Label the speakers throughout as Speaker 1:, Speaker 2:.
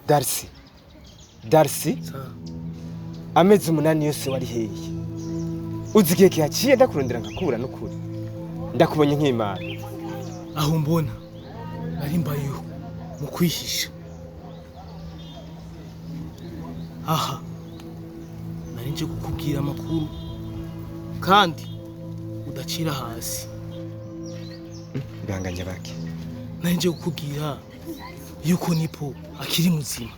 Speaker 1: Darcy, Darcy, amezi 8 yose wari hehe? Uzi igihe kihaciye ndakurondera nkakubura n'ukuri. Ndakubonye nk'Imana.
Speaker 2: Aho mbona nari mbayeho mu kwihisha. Aha nari nje kukubwira amakuru kandi udacira hasi.
Speaker 1: Ibanganya bake.
Speaker 2: Nari nje kukubwira yuko Nipo akiri muzima.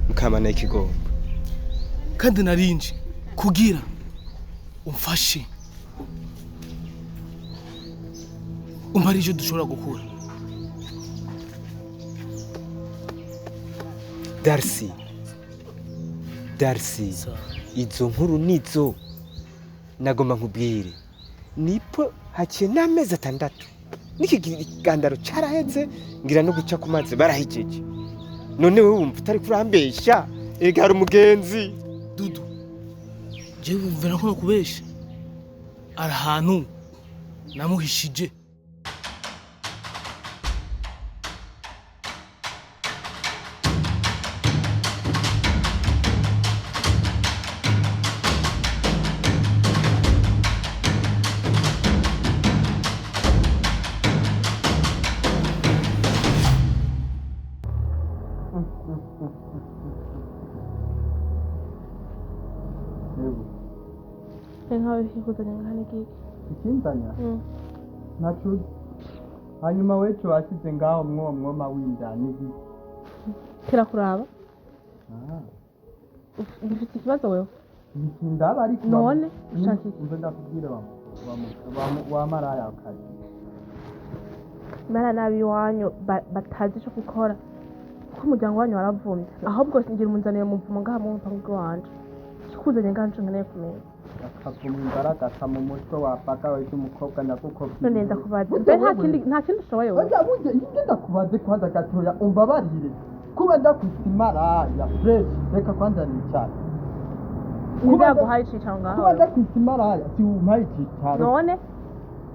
Speaker 1: Mukamana y'ikigombo.
Speaker 2: Kandi narinje kugira umfashe umbare icyo dushobora gukora.
Speaker 1: Darcy, Darcy, izo nkuru nizo nagomba nkubwire. Nipo haciye n'amezi 6 n'iki kigandaro caraheze, ngira no guca ku mazi barahijeje. None wewe wumva utari kurambesha? Ega hari umugenzi
Speaker 2: Dudu, jewe wumva ko nakubesha. Ari ahantu namuhishije.
Speaker 3: Nkawe ikikuzanye ngaha ni giki?
Speaker 4: Ikinzanya? Ntaco. Hanyuma weco wasize ngaho mwuwo mwoma w'inda ni giki?
Speaker 3: Kirakuraba. Ufite ikibazo wewe?
Speaker 4: Nikindaba ariko
Speaker 3: none ushaka iki?
Speaker 4: Mbe ndakubwira wa maraya kazi.
Speaker 3: Mara nabi iwanyu batazi ico gukora. Kuko umuryango wanyu waravumye. Ahubwo ngira umunzaniye umuvumo ngaha mu mpango wanje. Ikikuzanye ngaha nico nkeneye kumenya.
Speaker 4: Akavuma imbaragasa mu mutwe wapaka wese umukobwa nyagukobwa.
Speaker 3: None ndakubaza. Mbe nta kindi ushoboye wewe?
Speaker 4: Oya burya ibyo ndakubaze kwanza gatoya umbabarire. Kuba ndakwita imaraya fresh reka kwanza nicara.
Speaker 3: Ntizaguhaye icicaro ngaho.
Speaker 4: Kuba ndakwita imaraya si umpaye icicaro.
Speaker 3: None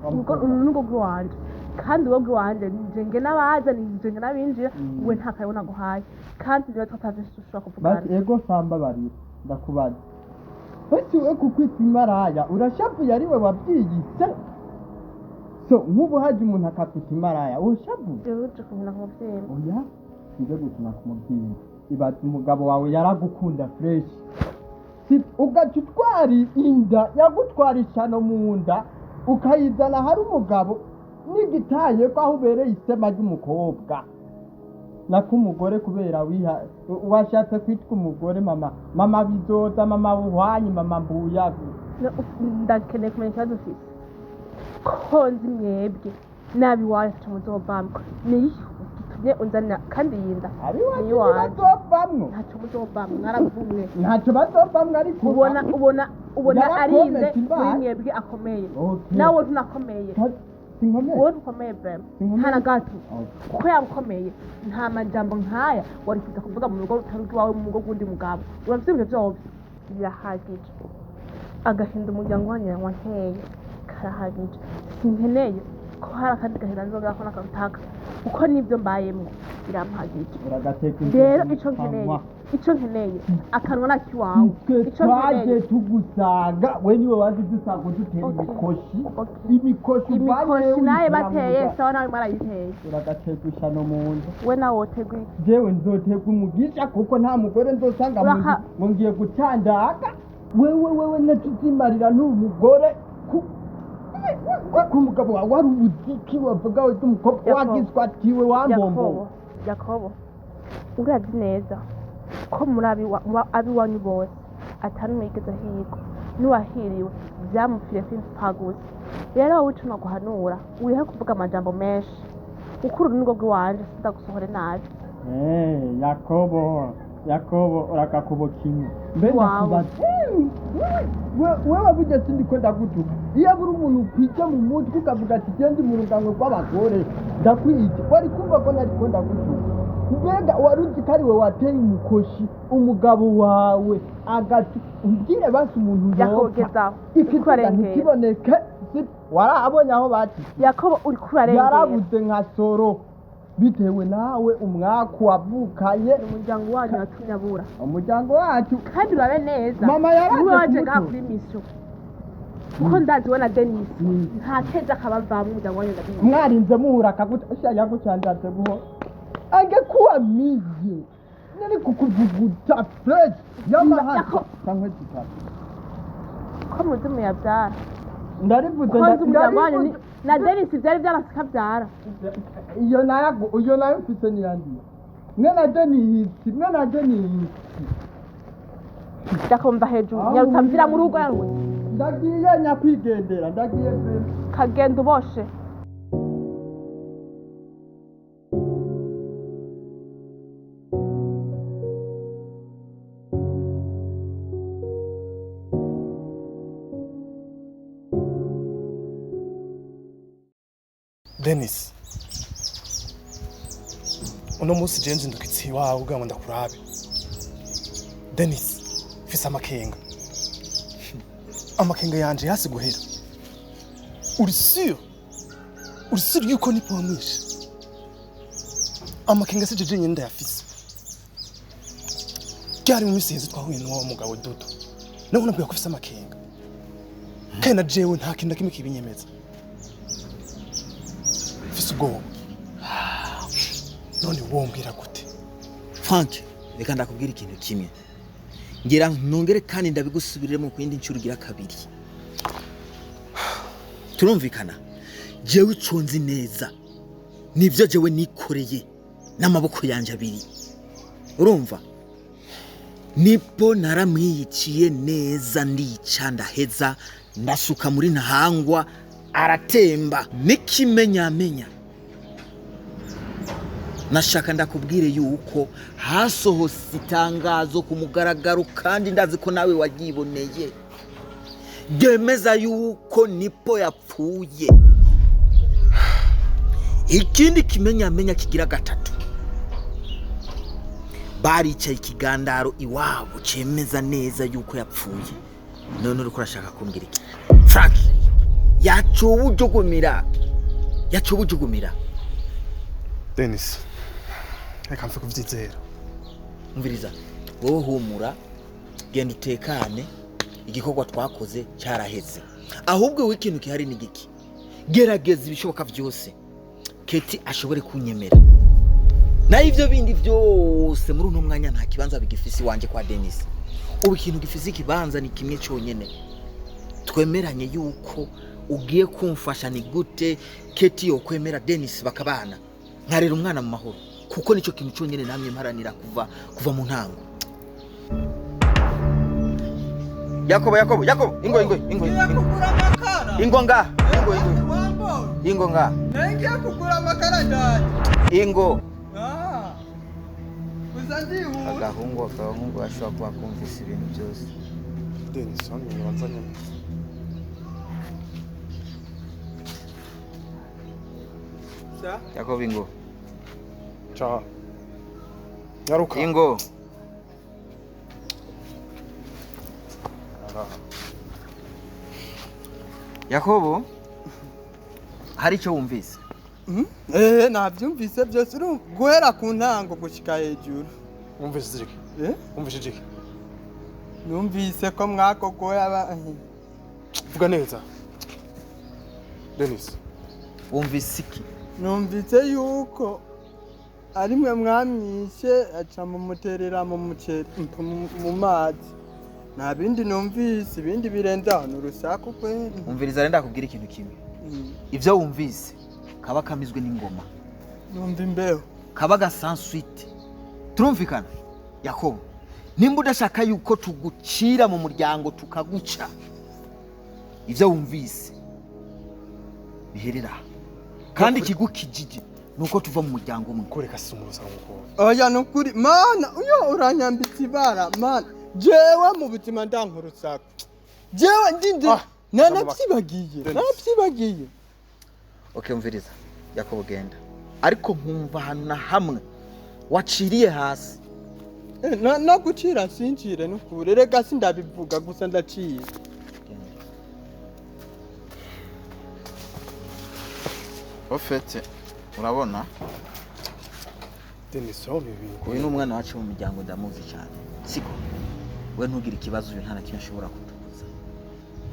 Speaker 3: ubwo n'ubwo bw'iwanje. Kandi ubwo bw'iwanje nije nge n'abaza nije nge n'abinjira we nta karibu naguhaye. Kandi niba twatavye ushobora kuvugana.
Speaker 4: Basi ego sambabarire ndakubaza. Ese we kukwita imaraya urashavuye ari we wabyiyise? So nk'ubu haje umuntu akakwita imaraya urashavuye?
Speaker 3: Jewe uje kunkina ku muvyimba.
Speaker 4: Oya nje gukina ku muvyimba. Ibaze umugabo wawe yaragukunda fresh. Si ugaca utwara inda yagutwara ishano mu nda ukayizana hari umugabo n'igitaye ko aho ubereye isema ry'umukobwa. Nako umugore kubera wiha washatse kwitwa umugore mama mama bizoza mama buhwanyi mama mbuya.
Speaker 3: Ndakeneye kumenya ikibazo ufise. Ko nzi mwebwe nabi wacu muzovamwo ni gitumye unzanira kandi yinda.
Speaker 4: Abiwacu ntibazovamwo.
Speaker 3: Ntacyo muzovamwo mwaravumwe.
Speaker 4: Ntacyo bazovamwo ariko
Speaker 3: ubona arinde muri mwebwe akomeye. Nawe ntunakomeye. Wowe ntukomeye vrema. Nta na gato. Kuko yaba ukomeye nta majambo nkaya wari kuza kuvuga mu rugo rutari urwawe mu rugo rw'undi mugabo. Uravyumva vyovyo birahagije. Agahinda umuryango wanyu wanteye karahagije. Sinkeneye Ko hari akandi gahera nzongera ko nakagutaka, kuko nibyo mbayemwo birampagije.
Speaker 4: Uragateka.
Speaker 3: Rero ico nkeneye akanwa nakiwawe.
Speaker 4: Twe
Speaker 3: Ico
Speaker 4: twaje
Speaker 3: nkeneye
Speaker 4: tugusaga, we niwe waje dusaga udutera
Speaker 3: Okay.
Speaker 4: imikoshi.
Speaker 3: Okay.
Speaker 4: Imikoshi.
Speaker 3: Imikoshi naye bateye, sawa, nawe mwarayiteye.
Speaker 4: Uragateka ishyano mu nda.
Speaker 3: We nawe wotegwa iki?
Speaker 4: Jewe nzoterwa umugisha kuko nta mugore nzosanga mu nzu ngo ngiye gutandaga. Wewe natuzimarira n'umugore ku mugabo wawe wari ubuziki wavuga we umukobwa
Speaker 3: Yakobo.
Speaker 4: wagiswa atiwe wambombo.
Speaker 3: Yakobo, Yakobo, urazi neza ko muri abiwanyu bose atari umwe yigeze ahirwa. N'uwahiriwe byamupfiriye kwipfagusa. Rero wowe ico naguhanura, urihe kuvuga amajambo menshi, kuko uru nirwo rw'iwanje, sindagusohore nabi.
Speaker 4: Eh, Yakobo, Yakobo, urakakubo kimwe mbe.
Speaker 3: Wawe.
Speaker 4: Ndakubaza. Wewe burya sindiko ndagutuka. Iyo buri umuntu ukwije mu mutwe ukavuga ati genda mu rungano rw'abagore ndakwica, wari kumva ko nariko ndagutuka. Mbega wari uzi ko ari we wateye umukoshi umugabo wawe agati? Umbwire basi umuntu yopfa
Speaker 3: Yakobo, uriko
Speaker 4: ikiziga
Speaker 3: urarengera.
Speaker 4: ntikiboneke. Warabonye aho bati
Speaker 3: Yakobo, uriko urarengera.
Speaker 4: Yarabuze nka soro bitewe nawe, umwaku wavukanye.
Speaker 3: Umuryango wanyu watumye abura.
Speaker 4: Umuryango wacu.
Speaker 3: Kandi urabe neza.
Speaker 4: Mama yaraje
Speaker 3: Niwe waje
Speaker 4: kumutora.
Speaker 3: ngaha kuri mission, kuko ndazi we na Denis nta keza kabavamwo. Umuryango wanyu ndabizi.
Speaker 4: Mwarinze muhura akaguca yagucandatse buhoro, angekuwa miye nari kukuvuguta fresh y'amahasa cyangwa zitatu.
Speaker 3: Ko muzi muyabyara.
Speaker 4: Ndarivuze.
Speaker 3: Ko nzi umuryango wanyu
Speaker 4: Ndarivuze.
Speaker 3: Na Denis byari byarase kabyara.
Speaker 4: Iyo nayo, iyo nayo mfise niyandiye mwe na Denisi, mwe na Denisi.
Speaker 3: Yakobo, hejuru. Nyarutsa, mvira mu rugo yawe.
Speaker 4: Ndagiye nyakwigendera, ndagiye pe.
Speaker 3: Kagenda uboshe.
Speaker 5: Denis, uno munsi je nzindukitse iwawe kugira ngo ndakurabe. Denis, mfise amakenga, amakenga yanje yasi guhera. Uri sûr, uri sûr yuko nipo wamwishe? Amakenga si jeje nyene ndayafise. Ryari mu minsi iheze twahuye n'uwo mugabo Dudu, nawe unabwira ko ufise amakenga, kandi na jewe nta kintu na kimwe kibinyemeza. Mfise ubwoba. None wombwira gute?
Speaker 6: Frank, reka ndakubwira ikintu kimwe, ngira nongere kandi ndabigusubiriremo ku yindi nshuro igira kabiri. Turumvikana? Jewe ico nzi neza nivyo jewe nikoreye n'amaboko yanje abiri. Urumva, nipo naramwiyiciye neza, ndica ndaheza, ndasuka muri Ntahangwa aratemba n'ikimenyamenya. Nashaka ndakubwire yuko hasohotse itangazo ku mugaragaro, kandi ndazi ko nawe waryiboneye, ryemeza yuko nipo yapfuye. Ikindi kimenyamenya kigira gatatu, baricaye ikigandaro iwabo cemeza neza yuko yapfuye. None uriko urashaka kumbwira iki, Frank? Yacuba ujugumira, yacuba ujugumira.
Speaker 5: Denis, reka mfe kuvyizera.
Speaker 6: Umviriza wowe, humura, genda utekane, igikorwa twakoze cyaraheze. Ahubwo wowe ikintu gihari ni giki? Gerageza ibishoboka byose Keti ashobore kunyemera, naho ibyo bindi byose muri uno mwanya nta kibanza bigifise iwanjye kwa Denis. Ubu ikintu gifise ikibanza ni kimwe cyonyine: twemeranye yuko ugiye kumfasha. Ni gute Keti yokwemera Denis bakabana, nkarera umwana mu mahoro? Kuko nicyo kintu cyonyine namwe mparanira kuva mu ntango. Yakobo, Yakobo, Yakobo, ingo, ingo, ingo,
Speaker 4: Ngiye
Speaker 6: ingo.
Speaker 4: kugura amakara.
Speaker 6: Ingo nga, ingo, ingo.
Speaker 4: Wambonye.
Speaker 6: Ingo nga.
Speaker 4: Ngiye kugura amakara, ndaje.
Speaker 6: Ingo.
Speaker 4: Ah. Gusa ndihuta.
Speaker 6: Agahungu gashobora kuba kumvise ibintu byose.
Speaker 5: Denis, hano ibintu wanzanyemo.
Speaker 4: Sa?
Speaker 6: Yakobo, ingo.
Speaker 5: Ciao. Nyaruka.
Speaker 6: Ingo. Yakobo. Hari icyo wumvise?
Speaker 4: Eh, navyumvise byose, guhera ku ntango gushika hejuru.
Speaker 5: Wumvise iki?
Speaker 4: Eh?
Speaker 5: Wumvise iki?
Speaker 4: Numvise ko mwakogoye aba.
Speaker 5: Vuga neza, Denis.
Speaker 6: Wumvise iki?
Speaker 4: Numvise yuko ari mwe mwamwishe, aca mumuterera mu muceri, mu mazi. Nta bindi numvise, ibindi birenze aho ni urusaku kweri.
Speaker 6: Umviriza rero, ndakubwira ikintu kimwe. Ibyo wumvise kaba kamizwe n'ingoma.
Speaker 4: Numva imbeho.
Speaker 6: Kaba gasansuite. Turumvikana, Yakobo? Nimba udashaka yuko tugucira mu muryango tukaguca, ibyo wumvise biherera aha. Kandi ikigukijije ni uko tuva mu muryango umwe.
Speaker 5: Kureka si umurusa nk'uko.
Speaker 4: Oya, nukuri mana, uyo uranyambitse ibara mana. Jewe mu buzima ndanka urusaku, jewe ndinde.
Speaker 5: Ah,
Speaker 4: Nanavyibagiye.
Speaker 5: Dennis.
Speaker 4: Nanavyibagiye.
Speaker 6: Okay, umviriza Yakobo, genda, ariko nkumva ahantu na hamwe waciriye hasi.
Speaker 4: Eh, no gucira sinjire, nukuri rega sindabivuga, gusa ndaciye.
Speaker 6: Genda.
Speaker 7: Au fait, urabona,
Speaker 5: Denis, urabona ibi bintu?
Speaker 6: Uyu ni umwana wacu mu muryango, ndamuzi cyane, siko? We ntugire ikibazo, uyu nta na kimwe ashobora kutubuza,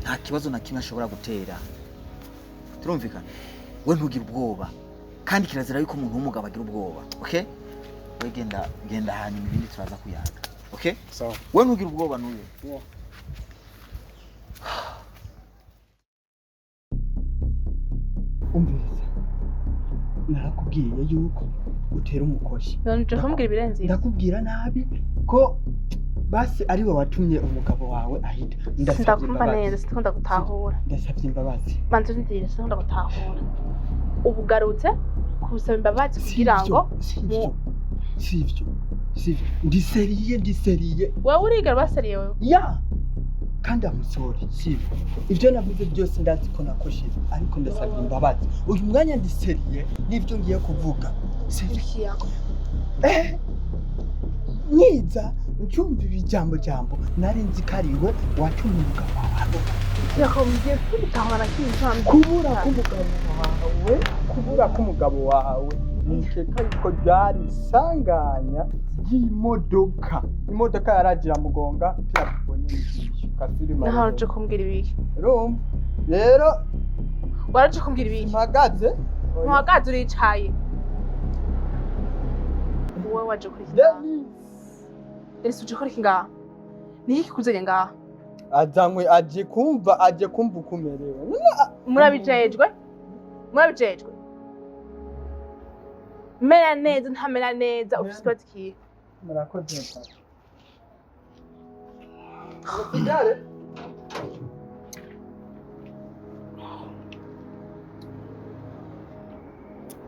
Speaker 6: nta kibazo na kimwe ashobora gutera. Turumvikana? We ntugire ubwoba, kandi kirazira yuko umuntu w'umugabo agira ubwoba. Okay, we genda, genda, hanyuma ibindi turaza kuyaga. Okay?
Speaker 5: Sawa.
Speaker 6: We ntugire ubwoba n'uyu.
Speaker 4: Umviriza, narakubwiye yuko utera umukoshi.
Speaker 3: None uje kumbwira ibirenze ibyo?
Speaker 4: Ndakubwira nabi ko basi ari we watumye umugabo wawe ahita. Ndasabye
Speaker 3: Sindakumva
Speaker 4: imbabazi.
Speaker 3: neza, sindakunda gutahura.
Speaker 4: Ndasabye imbabazi.
Speaker 3: Banza urindire, sindakunda gutahura. Ubu ugarutse kusaba imbabazi kugira ngo
Speaker 4: Sivyo, sivyo, sivyo, ndi sérieux, ndi sérieux.
Speaker 3: Wewe urigera baseriye wewe?
Speaker 4: Ya, kandi amusore, sivyo, ibyo navuze byose ndazi ko nakosheje, ariko ndasabye imbabazi. Uyu mwanya ndi sérieux n'ibyo ngiye kuvuga, sivyo?
Speaker 3: Ikiyago.
Speaker 4: Eh, nyiza ncyumva ibi jambo jambo, nari nzi ko ariwe watumye umugabo wawe.
Speaker 3: Yakombye kubitahura na kimwe cyo.
Speaker 4: Kubura k'umugabo wawe, kubura k'umugabo wawe, nikeka yuko ryari isanganya ry'imodoka. Imodoka yaragira mugonga pyapubonye kafilima.
Speaker 3: Naho uje kumbwira ibiki?
Speaker 4: Urumva rero.
Speaker 3: Waraje kumbwira ibiki?
Speaker 4: Mpagaze.
Speaker 3: Ntuhagaze, uricaye. Wowe waje kuri iki ngaha?
Speaker 4: Denis.
Speaker 3: Denis, uje kuri iki ngaha? Ni iki kikuzanye ngaha?
Speaker 4: Azanywe, aje kumva, aje kumva uko umerewe.
Speaker 3: Murabijejwe, murabijejwe. Mera neza, ntamera neza, ufite ikibazo kihe?
Speaker 4: Murakoze papa. Usigare.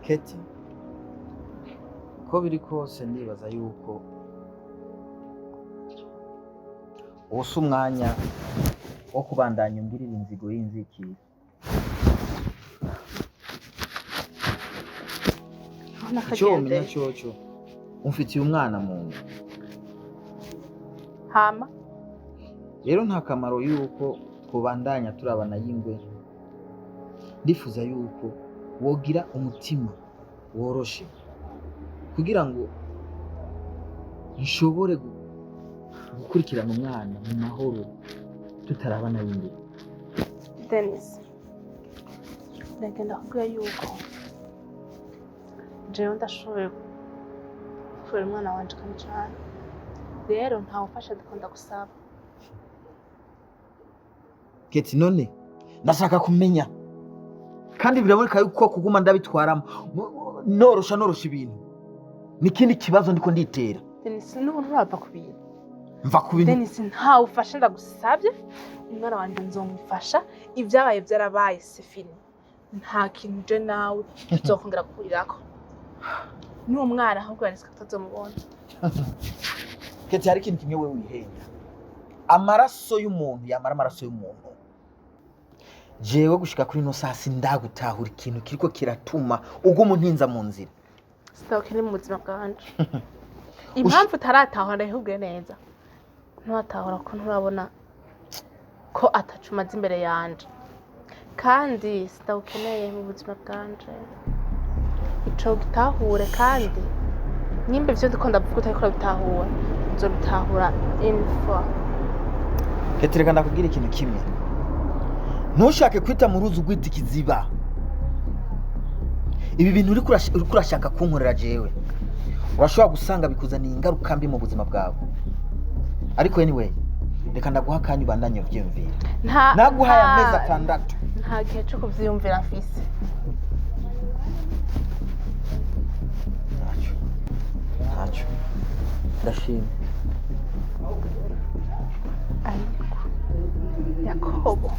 Speaker 6: Keti, uko biri kose ndibaza yuko uwo si umwanya wo kubandanya umbwirira inzigo y'inzikira. Icyo womenya cyoco, umfitiye umwana mu nda.
Speaker 3: Hama?
Speaker 6: Rero nta kamaro yuko twobandanya turabana y'ingwe. Ndifuza yuko wogira umutima woroshe kugira ngo nshobore gukurikirana umwana mu mahoro tutarabana y'ingwe.
Speaker 3: Denis, ndagenda kubwira yuko jewe ndashoboye kurera umwana wanje kandi cane. Rero ntawe ufasha ndikunda gusaba.
Speaker 6: Keti, none ndashaka kumenya, kandi biraboneka yuko kuguma ndabitwaramo norosha norosha ibintu nikindi kibazo ndiko nditera.
Speaker 3: Denis, n'ubu nturava ku bintu.
Speaker 6: Mva ku bintu.
Speaker 3: Denis, ntawe ufasha ndagusabye. Umwana wanje nzomufasha. Ibyabaye byarabaye, c'est fini. Nta kintu je nawe tuzokongera guhurirako n'uwo mwana, ahubwo yanisika tutazomubona.
Speaker 6: Keti, hari ikintu kimwe wewe wihenda: amaraso y'umuntu yamara amaraso y'umuntu. Jewe gushika kuri ino saa sindagutahura ikintu kiriko kiratuma uguma untinza mu nzira.
Speaker 3: Sitawukene mu buzima bwanje. Impamvu utaratahura, ndabikubwiye neza, nturatahura ko nturabona ko atacu umaze imbere yanje. Kandi sitawukeneye mu buzima bwanje. Ico gitahure, kandi nimba ivyo ndiko ndavuga utariko urabitahura, uzobitahura info.
Speaker 6: Keti, reka ndakubwira ikintu kimwe: ntushake kwita mu ruzi ugwita ikiziba. Ibi bintu uriko urashaka kunkorera jewe, urashobora gusanga bikuzaniye ingaruka mbi mu buzima bwawe. Ariko anyway, reka ndaguha akanya ubandanye uvyiyumvira.
Speaker 3: Nta
Speaker 6: Naguhaye amezi 6.
Speaker 3: Nta gihe co kuvyiyumvira mfise.
Speaker 6: Ntacyo, ntacyo, ndashimye.
Speaker 3: Ariko Yakobo.